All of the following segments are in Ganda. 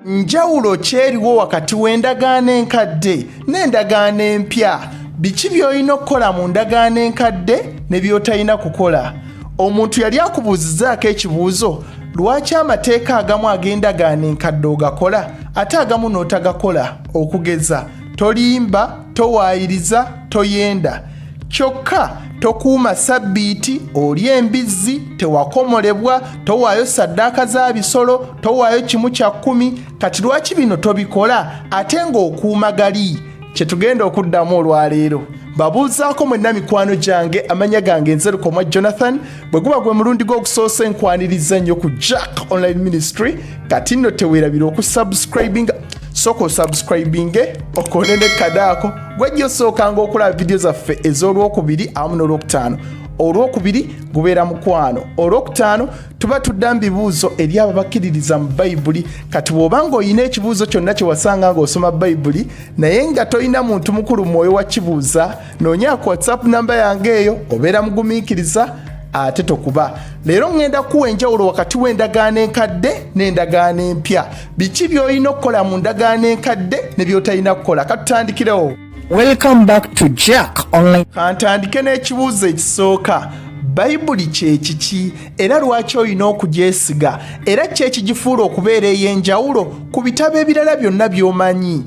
Njawulo ki eriwo wakati w'endagaano enkadde n'endagaano empya? Biki by'olina okukola mu ndagaano enkadde ne by'otalina kukola? Omuntu yali akubuuzizzaako ekibuuzo lwaki amateeka agamu ag'endagaano enkadde ogakola ate agamu n'otagakola? Okugeza, tolimba, towaayiriza, toyenda. Kyokka tokuuma sabbiiti, olya embizzi, tewakomolebwa, towaayo ssaddaaka za bisolo, towaayo kimu kya kkumi. Kati lwaki bino tobikola ate ng'okuuma gali? Kye tugenda okuddamu olwaleero. Babuuzaako mwenna mikwano gyange, amannya gange nze Lukomwa Jonathan. Bwe guba gwe mulundi gw'okusoose, nkwaniriza nnyo ku Jack Online Ministry. Kati nno teweerabira okusubscribinga. Sooka osubscribinge, okoone ne kadaako gwejja osookanga okulaba vidiyo zaffe ez'Olwokubiri awamu n'Olwokutaano. Olwokubiri gubeera mukwano, Olwokutaano tuba tudda mu bibuuzo eri abo bakkiririza mu Bayibuli. Kati bw'oba ng'olina ekibuuzo kyonna kye wasanga ng'osoma Bayibuli naye nga tolina muntu mukulu mwoyo wakibuuza, noonya ku WhatsApp namba yange eyo, obeera mugumiikiriza ate tokuba. Leero ŋŋenda kuwa enjawulo wakati w'endagaano enkadde n'endagaano empya. Biki by'olina okukola mu ndagaano enkadde ne by'otalina kukola? Katutandikirewo. Welcome back to Jack Online. Kantandike n'ekibuuzo ekisooka: Bayibuli kye kiki era lwaki olina okugyesiga, era ki ekigifuula okubeera ey'enjawulo ku bitabo ebirala byonna by'omanyi?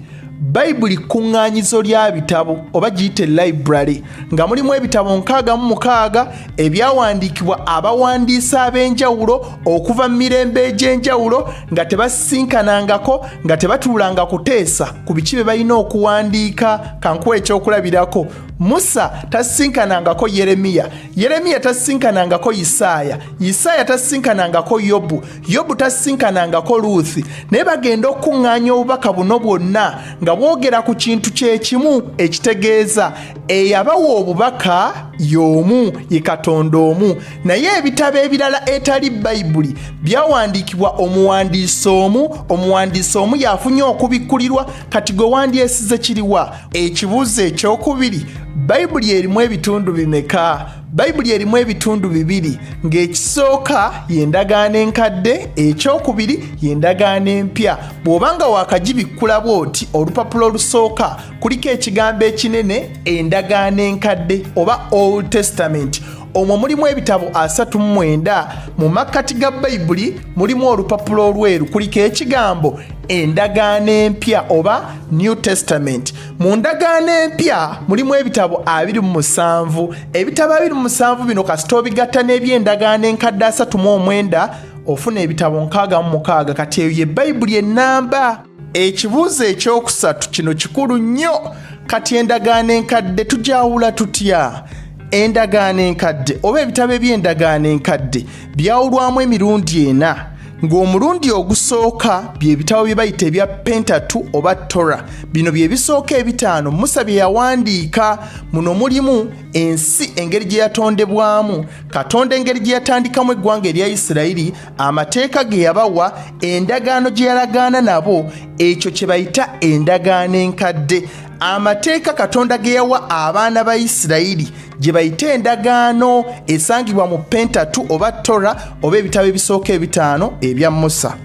Bayibuli kkuŋŋaanyizo lya bitabo oba giyite library, nga mulimu ebitabo 66 ebyawandiikibwa abawandiisi ab'enjawulo okuva mu mirembe egy'enjawulo, nga tebasinkanangako, nga tebatuulanga kuteesa ku biki bye balina okuwandiika. Kankuwa ekyokulabirako: Musa tasinkanangako Yeremiya, Yeremiya tasinkanangako Isaaya, Isaaya tasinkanangako Yobu, Yobu tasinkanangako Luuthi, naye bagenda okukuŋŋaanya obubaka buno bwonna nga bwogera ku kintu kye kimu, ekitegeeza eyabawa obubaka y'omu, ye Katonda omu. Naye ebitabo ebirala etali Bayibuli byawandiikibwa omuwandiisi omu, omuwandiisi omu yafunye okubikkulirwa. Kati gwe wandyesize kiriwa? Ekibuuzo ekyokubiri: Bayibuli erimu ebitundu bimeka? Bayibuli erimu ebitundu bibiri, ng'ekisooka y'endagaano enkadde, ekyokubiri y'endagaano empya. Bw'oba nga waakagibikkula bw'oti, olupapula olusooka kuliko ekigambo ekinene "endagaano enkadde" oba "Old Testament". Omwo mulimu ebitabo 39. Mu makkati ga Bayibuli mulimu olupapula olweru, kuliko ekigambo "endagaano empya" oba "New Testament". Mu ndagaano empya mulimu ebitabo 27. Ebitabo 27 bino kasita obigatta n'ebyendagaano enkadde 39, ofuna ebitabo 66. Kati eyo ye Bayibuli ennamba. Ekibuuzo ekyokusatu, kino kikulu nnyo. Kati endagaano enkadde tugyawula tutya? Endagaano enkadde oba ebitabo eby'endagaano enkadde byawulwamu emirundi ena, ng'omulundi ogusooka bye bitabo bye bayita ebya Pentateuch oba Torah. Bino bye bisooka ebitaano Musa bye yawandiika. Muno mulimu ensi engeri gye yatondebwamu, Katonda engeri gye yatandikamu eggwanga erya Isirayiri, amateeka ge yabawa, endagaano gye yalagaana nabo. Ekyo kye bayita endagaano enkadde. Amateeka Katonda ge yawa abaana ba Isirayiri gye bayita endagaano, esangibwa mu Pentateuch oba Torah oba ebitabo ebisooka ebitaano ebya Musa.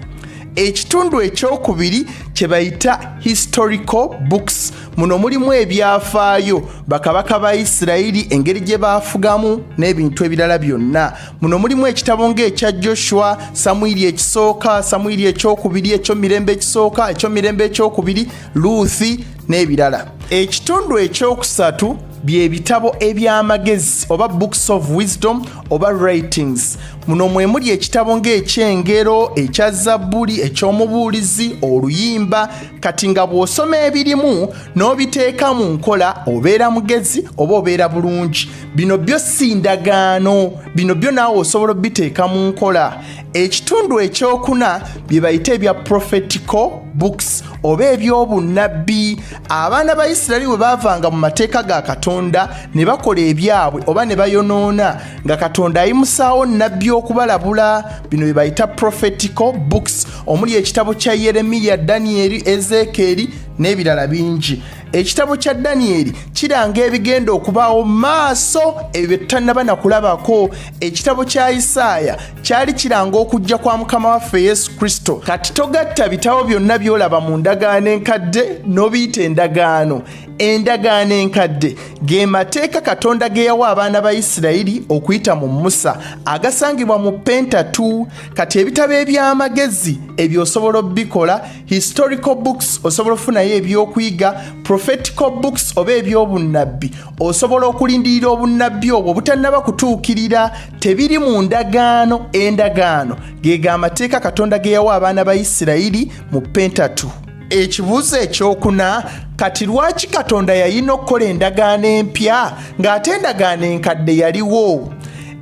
Ekitundu ekyokubiri kye bayita historical books. Muno mulimu ebyafaayo, bakabaka ba Isirayiri engeri gye baafugamu n'ebintu ebirala byonna. Muno mulimu ekitabo ng'ekya Joshua, Samwiri ekisooka, Samwiri ekyokubiri, Ekyomirembe ekisooka, Ekyomirembe ekyokubiri, Luuthi n'ebirala. Ekitundu ekyokusatu bye bitabo eby'amagezi oba books of wisdom oba writings. Muno mwe muli ekitabo ng'ekyengero, ekya Zabbuli, eky'Omubuulizi, Oluyimba. Kati nga bw'osoma ebirimu n'obiteeka mu nkola, obeera mugezi oba obeera bulungi. Bino byo si ndagaano, bino byo naawe osobola obiteeka mu nkola. Ekitundu ekyokuna bye bayita ebya prophetical books oba ebyobunnabbi. Abaana ba Isirayiri bwe baavanga mu mateeka ga Katonda ne bakola ebyabwe oba ne bayonoona, nga Katonda ayimusaawo nnabbi okubalabula. Bino bye bayita prophetical books, omuli ekitabo kya Yeremiya, Daniyeri, Ezekeeri n'ebirala bingi. Ekitabo kya Danyeri kiranga ebigenda okubaawo mu maaso, ebyo bye tutannaba na kulabako. Ekitabo kya Isaaya kyali kiranga okujja kwa Mukama waffe Yesu Kristo. Kati togatta bitabo byonna by'olaba mu ndagaano enkadde n'obiyita endagaano. Endagaano enkadde ge mateeka Katonda ge yawa abaana ba Isirayiri okuyita mu Musa, agasangibwa mu Pentatu. Kati ebitabo eby'amagezi ebyo osobola obikola, historical books osobola okufunayo ebyokuyiga, prophetical books oba ebyobunnabbi osobola okulindirira obunnabbi obwo butannaba kutuukirira, tebiri mu ndagaano. Endagaano ge ga mateeka Katonda ge yawa abaana ba Isirayiri mu Pentatu. Ekibuuzo ekyokuna, kati lwaki Katonda yalina okukola endagaano empya ng'ate endagaano enkadde yaliwo?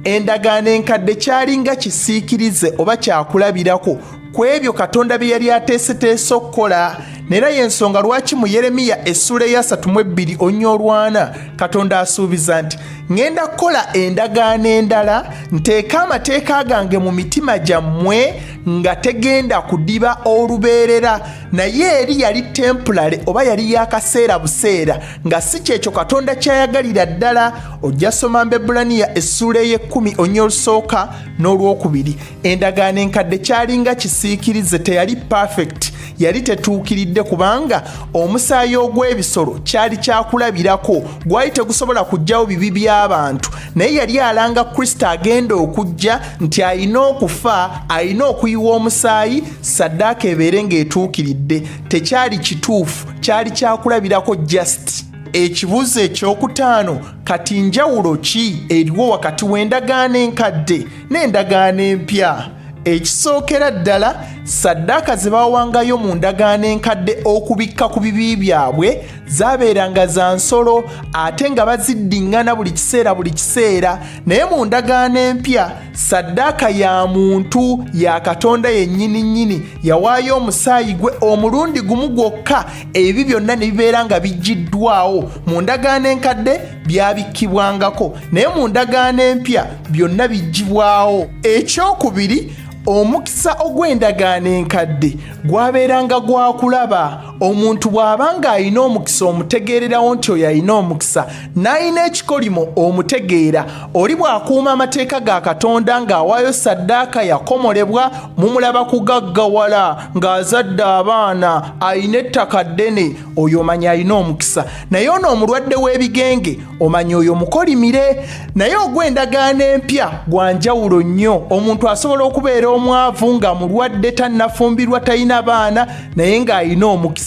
Endagaano enkadde kyalinga kisiikirize oba kyakulabirako ku ebyo Katonda bye yali ateeseteese okukola. Neera y'ensonga lwaki mu Yeremiya essula eyasatu mu ebbiri onnya olwana Katonda asuubiza nti, ŋŋenda kukola endagaano endala, nteeke amateeka gange mu mitima gyammwe nga tegenda kudiba olubeerera. Naye eri yali temporary oba yali yakaseera buseera, nga si kyekyo Katonda kyayagalira ddala. Ojja soma Mbebulaniya essuula ey'ekkumi onnya olusooka n'olwokubiri. Endagaano enkadde kyalinga kisiikirize, teyali perfect, yali tetuukiridde, kubanga omusaayi ogw'ebisolo kyali kyakulabirako, gwali tegusobola kuggyawo bibi by'abantu. Naye yali alanga Kristo agenda okujja, nti alina okufa, alina okuyiwa omusaayi, saddaaka ebeere ng'etuukiridde. Tekyali kituufu, kyali kyakulabirako just. Ekibuuzo ekyokutaano, kati njawulo ki eriwo wakati w'endagaano enkadde n'endagaano empya? Ekisookera ddala, saddaaka ze bawangayo mu ndagaano enkadde okubikka ku bibi byabwe zaabeeranga za nsolo, ate nga baziddiŋŋana buli kiseera buli kiseera. Naye mu ndagaano empya saddaaka ya muntu, ya Katonda yennyini nnyini, yawaayo omusaayi gwe omulundi gumu gwokka, ebibi byonna ne bibeera nga biggyiddwawo. Mu ndagaano enkadde byabikkibwangako, naye mu ndagaano empya byonna biggyibwawo. Ekyokubiri, omukisa ogw'endagaano enkadde gwabeeranga gwakulaba. Omuntu bw'aba ng'alina omukisa omutegeererawo nti oyo alina omukisa, n'alina ekikolimo omutegeera. Oli bw'akuuma amateeka ga Katonda ng'awaayo saddaaka yakomolebwa, mumulaba kugaggawala, ng'azadde abaana, alina ettaka ddene, oyo omanya alina omukisa. Naye ono omulwadde w'ebigenge omanya oyo mukolimire. Naye ogw'endagaano empya gwa njawulo nnyo. Omuntu asobola okubeera omwavu nga mulwadde, tannafumbirwa, talina baana, naye ng'alina omukisa.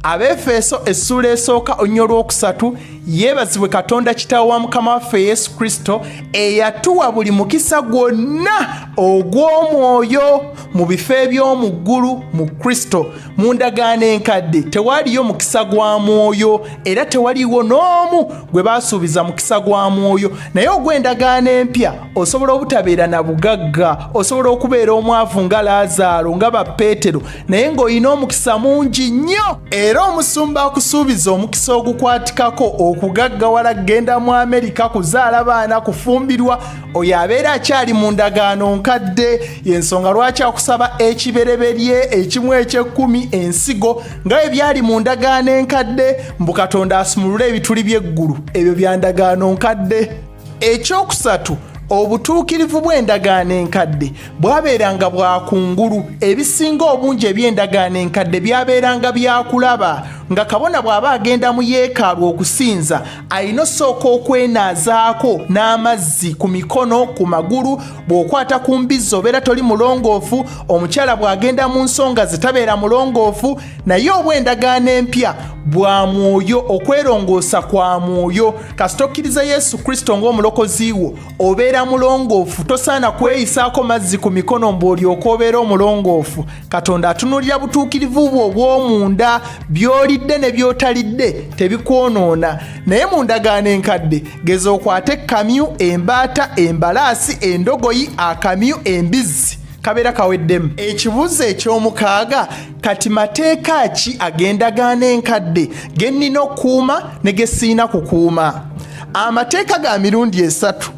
Abeefeso essuula esooka onnya olwokusatu, yeebazibwe Katonda Kitaawe wa Mukama waffe Yesu Kristo, eyatuwa buli mukisa gwonna ogw'omwoyo mu bifo eby'omu ggulu mu Kristo. Mu ndagaano enkadde tewaliyo mukisa gwa mwoyo, era tewaliwo n'omu gwe baasuubiza mukisa gwa mwoyo. Naye ogw'endagaano empya osobola obutabeera na bugagga, osobola okubeera omwavu nga Laazaalo, nga ba Peetero, naye ng'olina omukisa mungi nnyo. Era omusumba akusuubiza omukisa ogukwatikako okugaggawala, kugenda mu Amerika, kuzaala baana, kufumbirwa, oyo abeera akyali mu ndagaano nkadde. Y'ensonga lwaki akusaba ekibereberye, ekimu eky'ekkumi, ensigo, nga bwe byali mu ndagaano enkadde, mbu Katonda asumulule ebituli by'eggulu. Ebyo bya ndagaano nkadde. Ekyokusatu, obutuukirivu bw'endagaano enkadde bwabeeranga bwa kungulu. Ebisinga obungi eby'endagaano enkadde byabeeranga byakulaba, nga kabona bw'aba agenda mu yeekaalu okusinza alina osooka okwenaazaako n'amazzi ku mikono, ku magulu. Bw'okwata ku mbizzi obeera toli mulongoofu. Omukyala bw'agenda mu nsonga ze tabeera mulongoofu. Naye obw'endagaano empya bwa mwoyo, okwerongoosa kwa mwoyo. Kasita okkiriza Yesu Kristo ng'omulokozi wo, obeera mulongoofu. Tosaana kweyisaako mazzi ku mikono mbu olyoka obeera omulongoofu. Katonda atunuulira butuukirivu bwo obw'omunda, by'olidde ne by'otalidde tebikwonoona. Naye mu ndagaano enkadde geza okwate ekkamyu, embaata, embalaasi, endogoyi, akamyu, embizzi, kabeera kaweddemu. Ekibuuzo eky'omukaaga, kati mateeka ki ag'endagaano enkadde ge nnina okukuuma ne ge siina kukuuma? Amateeka ga mirundi esatu.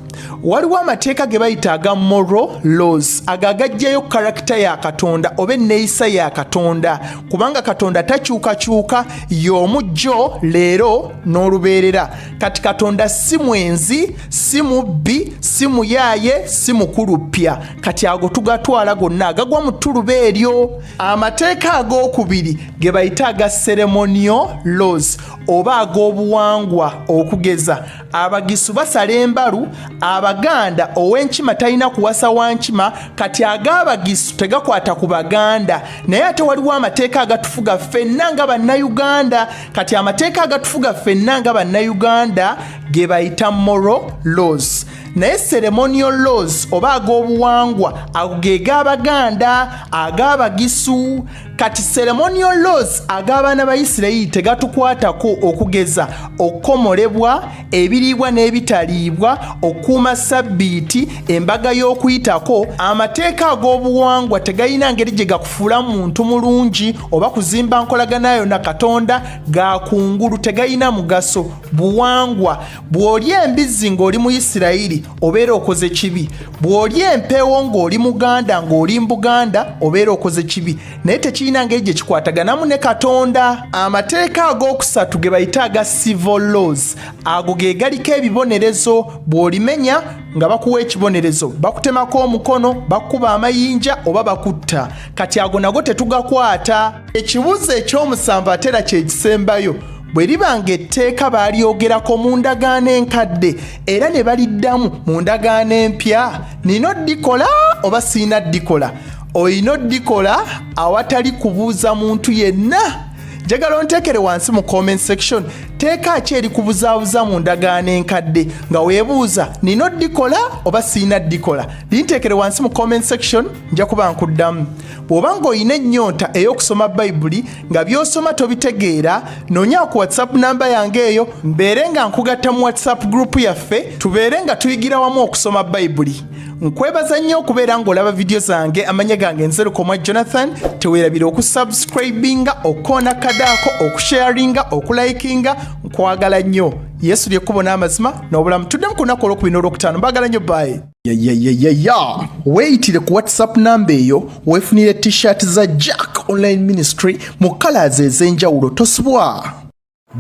Waliwo amateeka ge bayita aga moral laws, ago agajjayo character ya Katonda oba enneeyisa ya Katonda, kubanga Katonda takyukakyuka, y'omu jjo, leero n'olubeerera. Kati Katonda si mwenzi, si mubbi, si muyaaye, si mukulupya. Kati ago tugatwala gonna agagwa mu ttuluba eryo. Amateeka ag'okubiri ge bayita aga ceremonial laws oba ag'obuwangwa. Okugeza, Abagisu basala embalu, Abaganda ow'enkima talina kuwasa wankima. Kati ag'Abagisu tegakwata ku Baganda, naye ate waliwo amateeka agatufuga ffenna nga Bannayuganda. Kati amateeka agatufuga ffenna nga Bannayuganda ge bayita moral laws, naye ceremonial laws oba ag'obuwangwa ago ge g'Abaganda, ag'Abagisu. Kati ceremonial laws ag'abaana ba Isirayiri tegatukwatako. Okugeza, okukomolebwa, ebiriibwa n'ebitaliibwa, okukuuma Sabbiiti, embaga y'Okuyitako. Amateeka ag'obuwangwa tegalina ngeri gye gakufuula muntu mulungi oba kuzimba nkolaganayo na Katonda. Gakungulu, tegalina mugaso, buwangwa. Bw'olya embizzi ng'oli mu Isirayiri, obeera okoze kibi. Bw'olya empeewo ng'oli Muganda, ng'oli Mbuganda, obeera okoze kibi, naye tekirina ngeri gye kikwataganamu ne Katonda. Amateeka ag'okusatu ge bayita aga civil laws. Ago ge galiko ebibonerezo. Bw'olimenya nga bakuwa ekibonerezo, bakutemako omukono, bakukuba amayinja oba bakutta. Kati ago nago tetugakwata. Ekibuuzo ekyomusanvu, ate era kyekisembayo: bwe liba nga etteeka baalyogerako mu Ndagaano Enkadde era ne baliddamu mu Ndagaano Empya, nina oddikola oba siina ddikola? Olina oddikola awatali kubuuza muntu yenna. Njagala onteekere wansi mu comment section, teeka ki erikubuzaabuza mu Ndagaano Enkadde nga weebuuza, nina oddikola oba siina ddikola? Linteekere wansi mu comment section, nja kuba nkuddamu. Bw'oba ng'olina ennyonta ey'okusoma Bayibuli nga by'osoma tobitegeera, noonya ku WhatsApp namba yange eyo, mbeere nga nkugatta mu WhatsApp group yaffe, tubeere nga tuyigira wamu okusoma Bayibuli. Nkwebaza nnyo okubeera ng'olaba vidiyo zange. Amanya gange nze Lukomwa Jonathan. Teweerabira okusubscribinga, okukoona kadaako, okusharinga, okulikinga. Nkwagala nnyo. Yesu lyekkubo n'amazima n'obulamu. Tuddemu ku lunaku olwokubiri n'olwokutaano. Mbagala nnyo, bye. Yayayayaya, weeyitire ku WhatsApp namba eyo weefunire T-shirt za Jack Online Ministry mu colors ez'enjawulo. Tosubwa.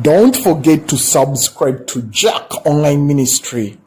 Don't forget to subscribe to Jack Online Ministry.